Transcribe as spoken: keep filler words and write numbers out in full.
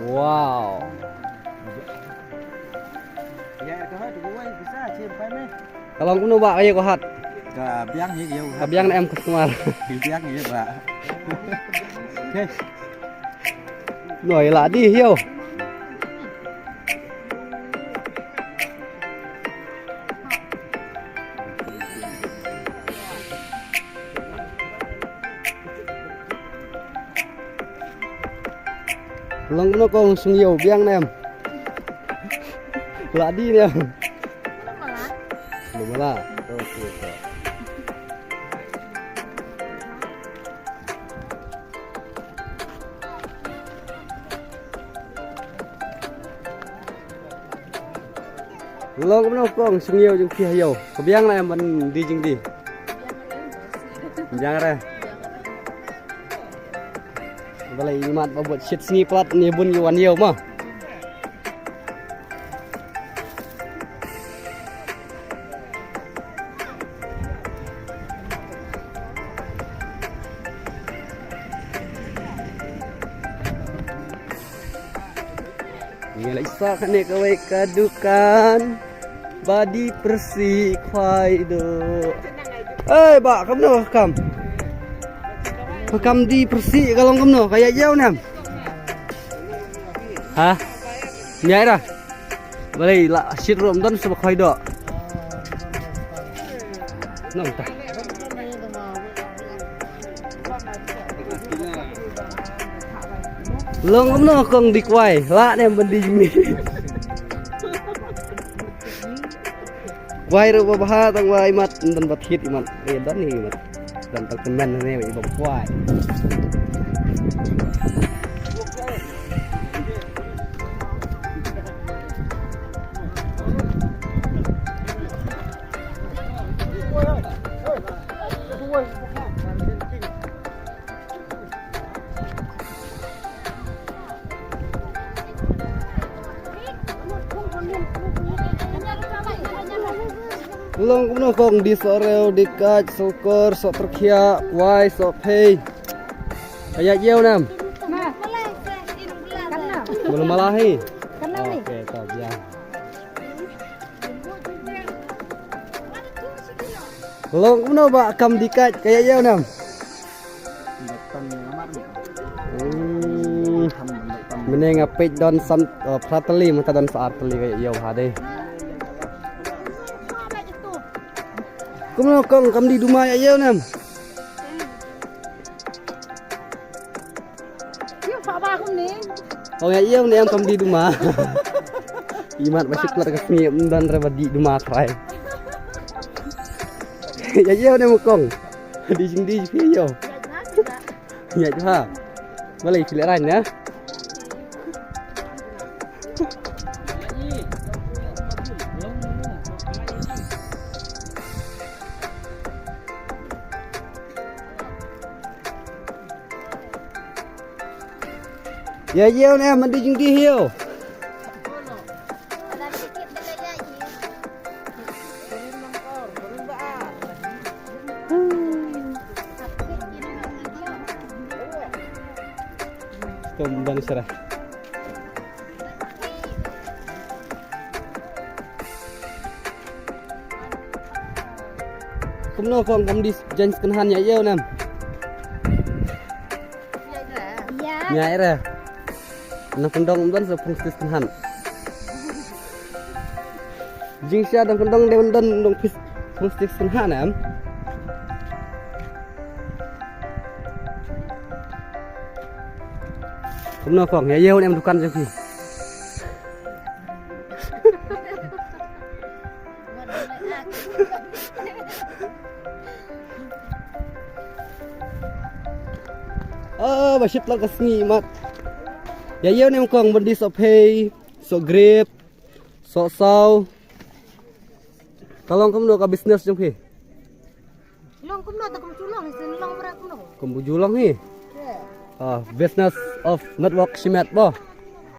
Wow. Ka long kumno ba ka ïa ka hat? Ka biang hi ïa ka. Ka biang na em customer. Ka biang hi ba. Okay. Noi la di hiu. Long kumno kong, sngewbha biang ne em? La di ne em? Belum lah. Okay, okay. Long kumno kong, sngewbha jong phi ha ïew? Ka biang ne em ban die jingdie? Biang re. Balei imat ba bud shit sngi plat ne bun ïa wan ïew ma. Ngi la i sah kane kawei ka dukan ba die pyrsi khwai do. Ei ba, kumno kam? Kam die pyrsi ka long kumno? Ka ïa ïew ne em? Ha? Ïa ra. Balei la shit rum don sa ba khwai do. Nang ta. Long kumno kong die kwai, la ne em ban die jingdie? Kwai ruh ba bha tang ba imat, ym don ba thied imat. Eh, don hi imat. Don tang tymmen ne ba i bam kwai. Long kumno kong, die sohrew, die kait, sohkor, sohpyrkhiah, kwai, sohphei. Ka ïa ïew ne em? Bala mala hi. Okay, to biang. Long kumno ba kam die kait, ka ïa ïew ne em? Hmm. Mynne nga peit don san, eh, phra tylli, mynta don sa ar tylli, ka ïa ïew ha dei. Kumno kong, kam die duma, ïa ïew ne em? Ïa, pa ba kum ni. Ong ïa ïew ne em kam die duma. Imat ba shit plat ka sngi ym don re ba die duma trai. Ïa ïew ne em kong. Die jingdie phi ïew. Ïa ha. Balei phi leh rain ne? Ïa ïew ne em, man die jingdie hi ïew. Stom ban sera. Kumno kong, kam die jaiñ second hand, ïa ïew ne em? Ïa. Ïa re. Nang kyndong ym don sa pung second hand. Jingshisha dang kyndong dei ban don dong pis pung second hand em. Kumno kong, ïa ïew ne em dukan jong phi? Ah, ba shit lang ka sngi mat. Ïa ïew ne em kong, ban die sohphei, sohgrep, sohsaw. Ka long kumno ka business jong phi? Long kumno ta kum chu long, sin long bra kumno. Kum bu ju long hi. Ah, business of network shimet ba.